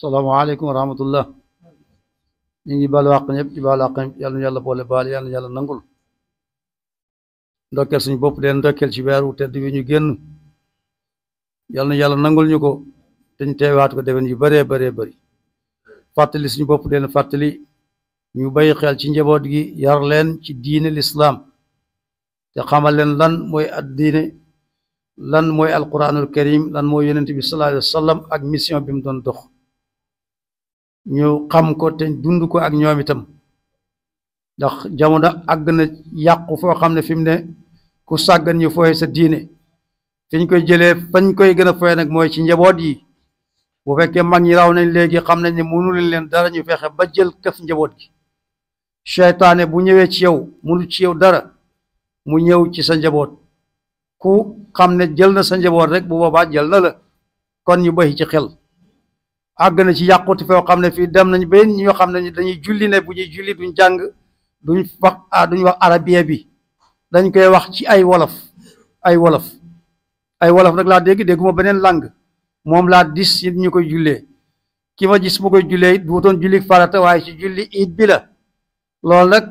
salaamaaleykum wa rahmatullah ñu ngi baal wàq ñëpp ci baal wàq yàlla na yàlla boole baal yàlla na yàlla nangul ndokkeel suñu bopp leen ndokkeel ci weeru tedd bi ñu génn yàlla na yàlla nangul ñu ko te ñu teewaat ko déwén yu bëree bëree bëri fàttali suñu bopp leen fàttali ñu bàyyi xel ci njaboot gi yar leen ci diine lislaam te xamal leen lan mooy ad diine lan mooy alquranul karim lan mooy yonent bi sallallahu alayhi wa sallam ak mission bi mu doon dox ñu xam ko te dund ko ak ñoom itam ndax jamono àgg na yàqu foo xam ne fi mu ne ku sàggan ñu fooye sa diine fi ñu koy jëlee fañ koy gën a fooye nag mooy ci njaboot yi bu fekkee mag ñi raw nañ léegi xam nañ ne mënu leen dara ñu fexe ba jël këf njaboot gi seytaane bu ñëwee ci yow mënu ci yow dara mu ñëw ci sa njaboot ku xam ne jël na sa njaboot rek bu boobaa jël na la kon ñu bàyyi ci xel àgg na ci yàquti foo xam ne fii dem nañ ba ñoo xam ne dañuy julli ne bu ñuy julli duñ jàng duñ wax arabiya bi dañ koy wax ci ay wolof ay wolof nag laa dégguma beneen langue moom laa dis it ñu koy jullee ki ma gis mu koy jullee it duutoon julli farata waaye ci julli it bi la loolu nag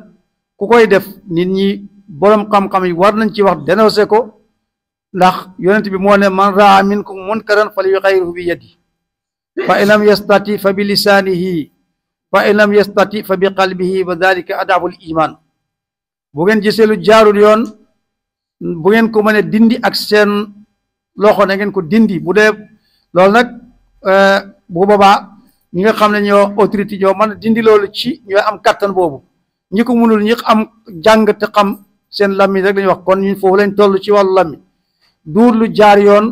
ku koy def nit ñi boroom xam-xam yi war nañ ci wax dénoncé ko ndax yonent bi moo ne man raa minkum munkaran falyughayyirhu bi yadihi fa in lam yastati fa bi lisaanihi fa in lam yastati fa bi qalbihi wa dalika adaful iman bu ngeen gisee lu jaarul yoon bu ngeen ko mën a dindi ak seen loxo na ngeen ko dindi bu dee loolu nag bu boobaa ñi nga xam ne ñoo autorité ñoo mën a dindi loolu ci ñooy am kattan boobu ñi ko mënul ñi am jàng te xam seen lammi rek lañuy wax kon ñun foofu lañ toll ci wàllu lammi duur lu jaar yoon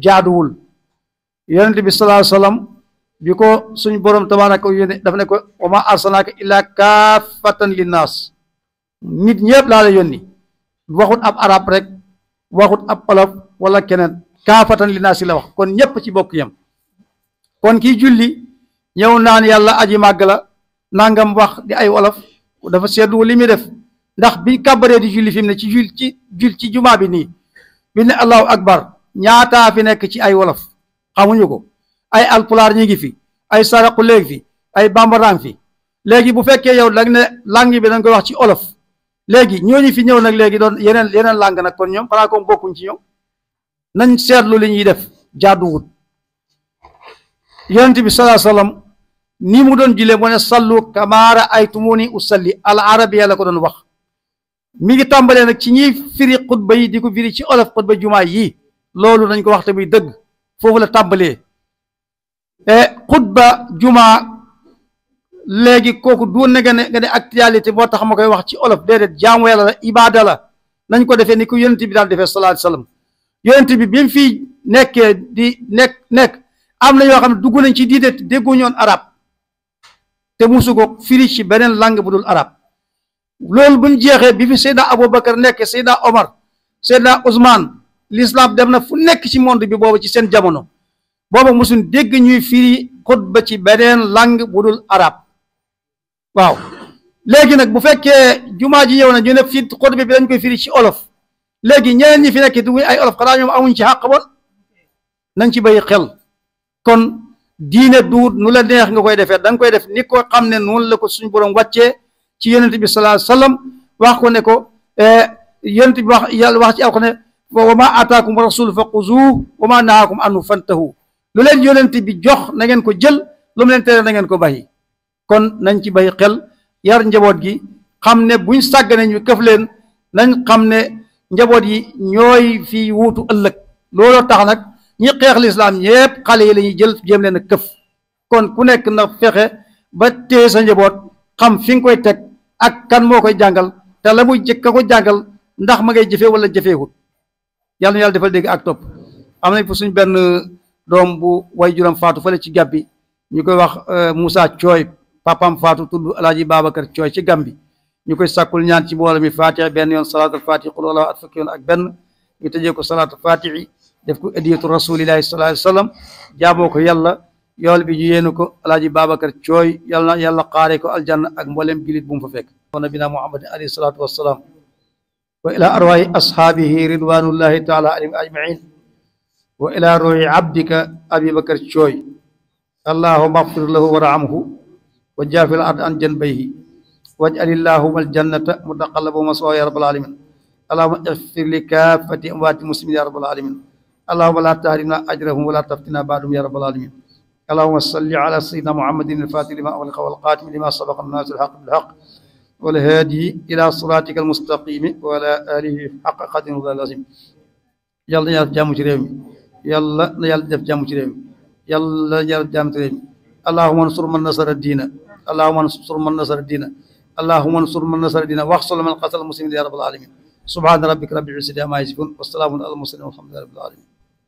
jaaduwul yonent bi sallallahu alayhi wa sallam bi ko suñu borom tabaaraka yónne daf ne ko wa ma arsalnaaka illaa kaafatan linnaas nit ñëpp laa la yónni waxut ab arab rek waxut ab olof wala keneen kaafatan linnaas la wax kon ñëpp ci bokk yam kon kii julli ñëw naan yàlla aji màgg la nangam wax di ay wolof dafa seetlu li muy def ndax bi kàbbaree di julli fi mu ne ci jumaa bi nii bi ne allahu akbar ñaataa fi nekk ci ay wolof xamuñu ko ay alpulaar ñi ngi fi ay saraxu léegi fi ay bambarang fi léegi bu fekkee yow dag ne langue bi dañ koy wax ci olof léegi ñooñu fi ñëw nag léegi doon yeneen langue nag kon ñoom xanaa ko bokkuñ ci ñoom nañ seetlu li ñuy def jaaduwut yonent bi sallallahu alayhi wasallam ni mu doon julee mu ne sallu kama ra'aytumuni usalli al arabiya la ko doon wax mi ngi tàmbalee nag ci ñiy firi xutba yi di ko firi ci olof xutba jumaa yi loolu nañ ko wax te muy dëgg foofu la tàmbalee xutba jumaa léegi kooku du ne nga ne actualité boo tax ma koy wax ci olof déedéet jaamu yàlla la ibaada la nañ ko defee ni ko yonent bi daal defee sallallahu alayhi wasallam yonent bi bi mu fii nekkee di nekk am na yoo xam ne dugg nañ ci diine déggu ñoon arab te musu ko firi ci beneen langue bu dul arab loolu bu ñu jeexee bi fi Seydina Aboubacar nekk Seydina Omar Seydina Ousmane l'islam dem na fu nekk ci monde bi boobu ci seen jamono booba musuñ dégg ñuy firi xutba ci beneen langue bu dul arab waaw léegi nag bu fekkee jumaa ji yow na ñu ne fii xutba bi dañ koy firi ci olof léegi ñeneen ñi fi nekk du ay olof xanaa ñoom amuñ ci xàq bon nañ ci bàyyi xel kon diine duut nu la neex nga koy defee da nga koy def ni ko xam ne noonu la ko suñu borom wàccee ci yonent bi sallallahu alayhi wasallam wax ko ne ko yonent bi wax yàlla wax ci alko ne wa ma ataakum rasul fa xuzuuhu wa ma nahaakum anhu fantahu lu leen yonent bi jox na ngeen ko jël lu mu leen tere na ngeen ko bàyyi kon nañ ci bàyyi xel yar njaboot gi xam ne buñ sàggane ñu këf leen nañ xam ne njaboot yi ñooy fii wuutu ëllëg looloo tax nag ñi xeex lislaam ñépp xale yi la ñuy jël jéem leen a këf kon ku nekk na fexe ba téye sa njaboot xam fi nga koy teg ak kan moo koy jàngal te la muy jëkk ka ko jàngal ndax ma ngay jëfee wala jëfeewut yàlla na yàlla defal dégg ak topp am nañ fa suñ benn doom bu way juram faatu fële ci Gàmbi ñu koy wax Moussa Thioy papam faatu tudd Alaaji Babacar Thioy ci Gàmbi ñu koy sàkkul ñaan ci mbooloo mi fatiha benn yoon salaatul fatihi qul huwallahu ahad fukki yoon ak benn ñu tëjee ko salaatul fatihi def ko adiyatu rasulillahi sallallahu alayhi wasallam jaamoo ko yàlla yool bi ñu yéenu ko Alaaji Babacar Thioy yàlla na yàlla xaare ko aljanna ak mboolem julit bu mu fa fekk nabina muhammadin alayhi salatu wassalam wa ila arwahi ashaabihi ridwanullahi taala alayhim ajmain wa ila ruhi abdika abi bakar Thioy اللهم اغفر له وارحمه وجاف الأرض عن جنبيه واجعل اللهم الجنة متقلب ومسواه يا رب العالمين اللهم اغفر لكافة أموات المسلمين يا رب العالمين اللهم لا تحرمنا أجرهم ولا تفتنا بعدهم يا رب العالمين اللهم صل على سيدنا محمد الفاتح لما أغلق والقاتم لما سبق الناس الحق بالحق والهادي إلى صراطك المستقيم وعلى آله حق قدر العظيم يلا يا جامو جريمي يلا يا جامو جريمي يلا يا جامو جريمي اللهم انصر من نصر الدين اللهم انصر من نصر الدين اللهم انصر من نصر الدين واحصل من قتل المسلمين يا رب العالمين سبحان ربك رب العزة عما يصفون والسلام على المرسلين والحمد لله رب العالمين